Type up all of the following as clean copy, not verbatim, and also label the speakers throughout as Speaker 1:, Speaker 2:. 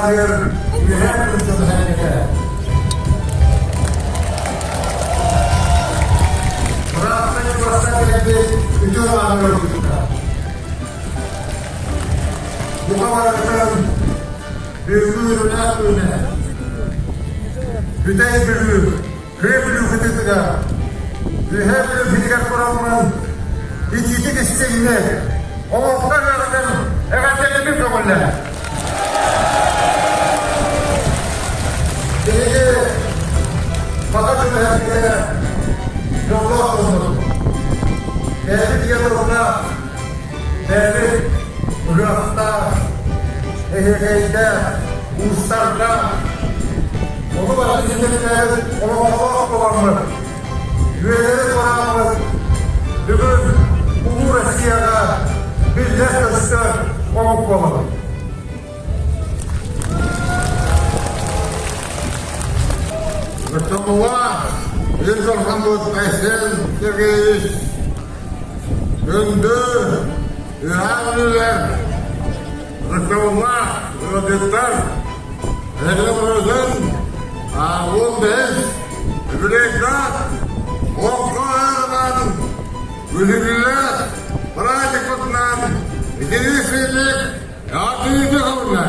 Speaker 1: наадыйар Үөһээ Бүлүү дьоно-сэргэтэ! Ыраахтан чугастан кэлбит үтүө мааны ыалдьыттар! Бука барытын бүгүҥҥү үөрүүлээх күнэ Бүтэй Бүлүү, Кыа Бүлүү кытыытыгар, Үөһээ Бүлүү иһигэр тураммын итиитик истиҥник, олохтон ыаратан эҕэрдэлиибин көҥүллээ! Биһиги саха дьоно-сэргэтэ дьоллоох дьоннорбут. Бэйэбит ийэ тыллаах, бэйэбит ыһыахтаах, эһиэхэйдээх, уустардаах, ону барытын ситимнээбит олоҥхолоох буоламмыт, үөлэри туорааммыт, бүгүн Улуу Россияҕа биллэр-көстөр омук буолабыт.
Speaker 2: Ытыктабыллаах Ил Дархаммыт Айсен Сергеевич күндү үөһээ бүлүүлэр, ытыктабыллаах ыалдьыттар, эһиги барыгытын 15 үбүлүөйдээх Олоҥхо ыһыаҕынан үһүллүүлээх бырааһынньыкпытынан итини-синик Аатыыны хабынна.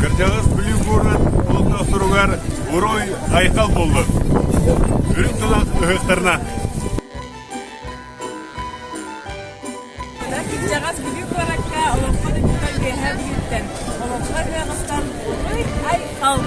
Speaker 3: Кырдьаҕас Бүлүү куорат олохтоохторугар уруй айхал буоллун! Үрүҥ тунах ыһыахтарына!
Speaker 4: Кырдьаҕас Бүлүү куоракка олоҥхо дойдутугар Үөһээ Бүлүүттэн, Олоҥхо ыһыаҕыттан уруй айхал!